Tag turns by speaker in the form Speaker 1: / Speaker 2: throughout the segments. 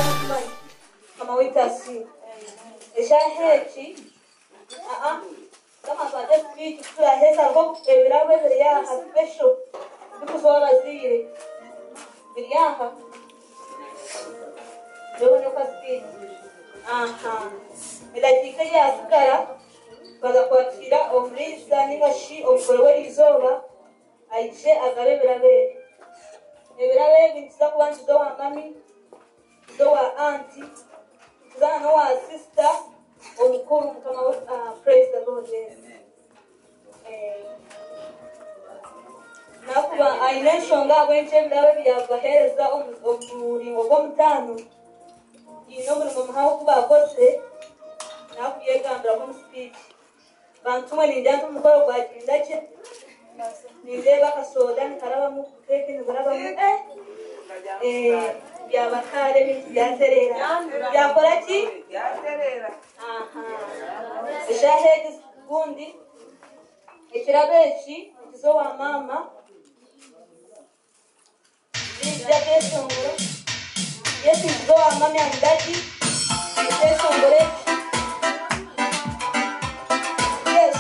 Speaker 1: Mukama waitu asiimwe. Eshaaha egi, aa, Mukama atwate speech kuturaheza hariho ebirabo ebiri aha special birikuza owabazaire biri aha Nyowe speech aha edakiika eyasigara twaza kwakira omuriisa ninga shi omugore w'erizooba aije agabe ebirabo ebi. Ebirabo ebi nituza kuba nituza owa mami nituza owa anti nituza na n'owa sister omukuru mukama praise the Lord yes. Nakuba aine enshonga ahabw'enki ebirabo ebi yaabibaheereza omu muringo gw'omutaano, haine omurimo muhango ogu baakozire, naakubyegambiraho omu sipiiki. Bantumwe ningira nti omukoro gwagyenda gye, nindeeba akasooda nikarabamu, keeki niburabamu, eh eh byaba kaare ebintu byatereera. Byakora ki? Aha. Eshaaha egi gundi ekirabo eki nikiza owa maama. Niija kweshongora. Yesu nikiza owa mami and daddy. Ekyeshongoro eki. Yes.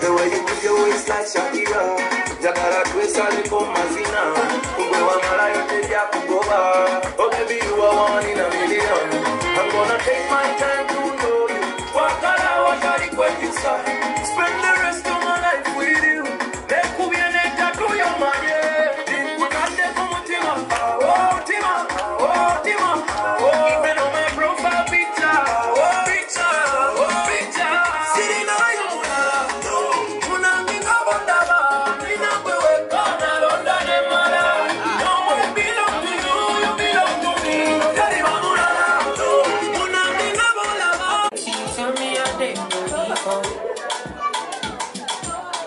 Speaker 2: The way you move your waist like Shakira Njagala twesaleko mazina Gwe wamalayo tejja kugoba Oh baby you are one in a million I'm gonna take my time to know you Wakala wakali kwekisa Spend the rest of my life with you Nekubye ne tattoo y'amanye Nkutadde ku mutima Oh tima Oh tima Oh Even on my profile picture Oh picture Oh picture Sirinayo mulala Munange nga bondaba Nina gwe wekka nalonda ne mmala No one belong to you, you belong to me Teri bamulala Munange nga bolaba
Speaker 3: Tell me how they go.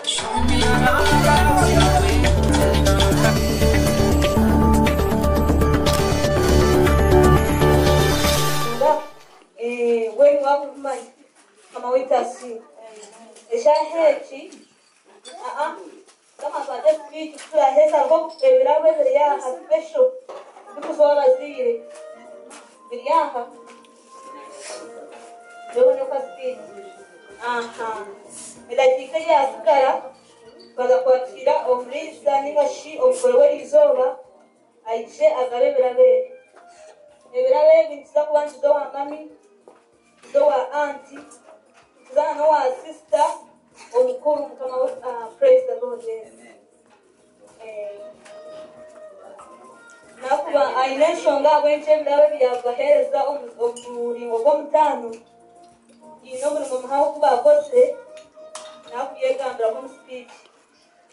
Speaker 3: Show me how to
Speaker 1: Nga mbwenu waaba obimanya Mukama waitu asiimwe. Eshaaha egi, aa, Mukama atwate speech kuturaheza hariho ebirabo ebiri aha special birikuza owabazaire biri aha. Nyowe nyoka speech. Aha. Edakiika eyasigara twaza kwakira omuriisa ninga shi omugore w'erizooba aije agabe ebirabo ebi. Ebirabo ebi nituza kuba nituza owa mami, nituza owa anti, nituza na n'owa sister omukuru Mukama praise the Lord yes. Nakuba aine enshonga ahabw'enki ebirabo ebi yaabibaheereza omu muringo gw'omutaano, haine omurimo muhango ogu baakozire, naakubyegambiraho omu sipiiki.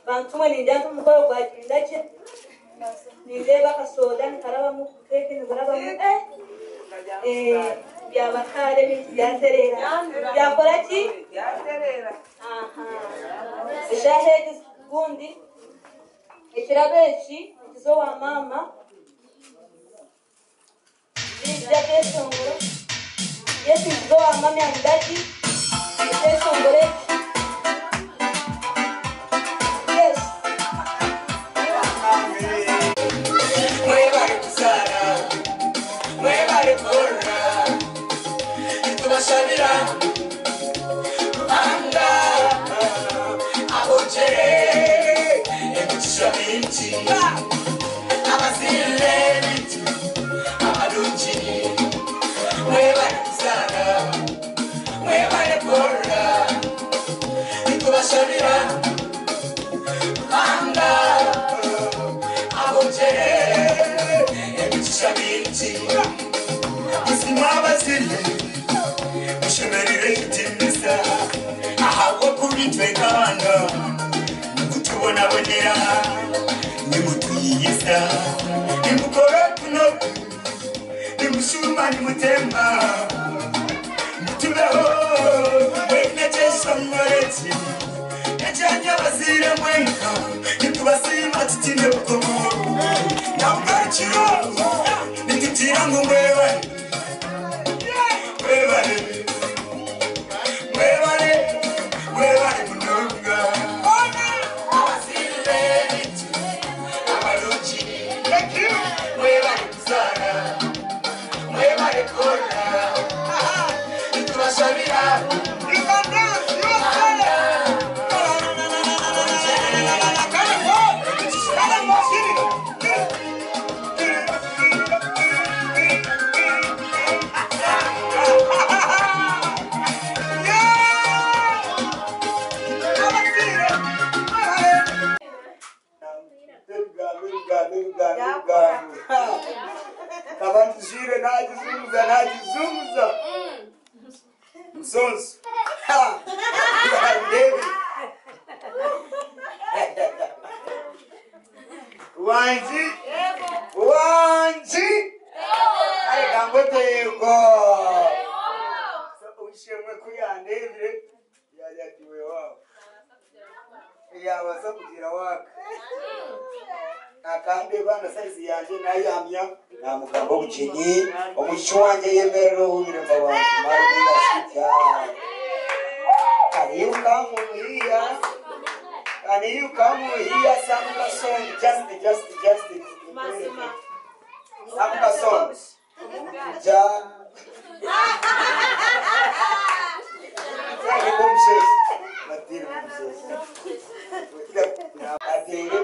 Speaker 1: Bantumwe ningira nti omukoro gwagyenda gye. Nindeeba akasoda nikarabamu, keeki niburabamu, eh! Eh, byaba kare ebintu byatereera. Byakora ki? Aha. Eshaaha egi gundi, ekirabo eki nikiza owa maama. Ninkija kweshongora. Yes, nikiza owa mami and daddy. Ekyeshongoro eki. Yes.
Speaker 2: Mwebale kuzaara, mwebale kurora, nitubashabira Ruhanga abongyere emigisha mingi, abaziire bitu abarungi. Mwebale kuzaara, mwebale kurora, nitubashabira Ruhanga abongyere emigisha mingi. Buzima abazire mushemerire ekitiinisa ahabw'okubitwe nk'abaana nimutubonabonera, nimutuyiyisa, nimukora kunoku, nimushuma, nimutemba, mutubeho mwena. Kyeshongoro eki ekyanya abaziire mwenka, nitubasiima tutine bukomo nabugarukiro, nitugira ngu mwebale, mwebale, mwebale, mwebale munonga. Abaziire bitu abarungi, mwebale kuzaara, mwebale kurora, nitubashabira.
Speaker 4: Ebigambo, ebigambo, ebigambo, ebigambo. Kabantuzire nagizunguza, nagizunguza musonso. Ha! Baby. Wanji wanji areka yego ushemwe kuyandebire yajatiwe wabo yabaza kugira waka akande bana size yanje nayamya namugamba obugenyi omushiki wanje yemerera ohubire mba wange marubirasitya. Can you come here? Can you come here? Some song, just some song. Ja. Matiri mumshesi. Atere.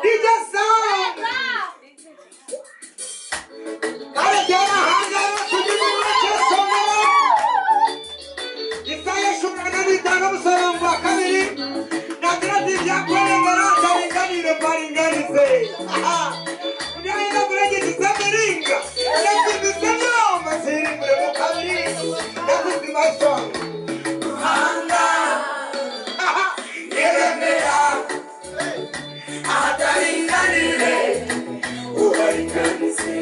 Speaker 4: DJ Sound! Isaya 15:2 nagira ati ibyakurengera ataringanire mparinganize. Ndabona kuregeza miringa ndakuziza byoma zirimbure mu kabiri ndakuzima songa Ruhanga yeremera ahataringanire uharinganize.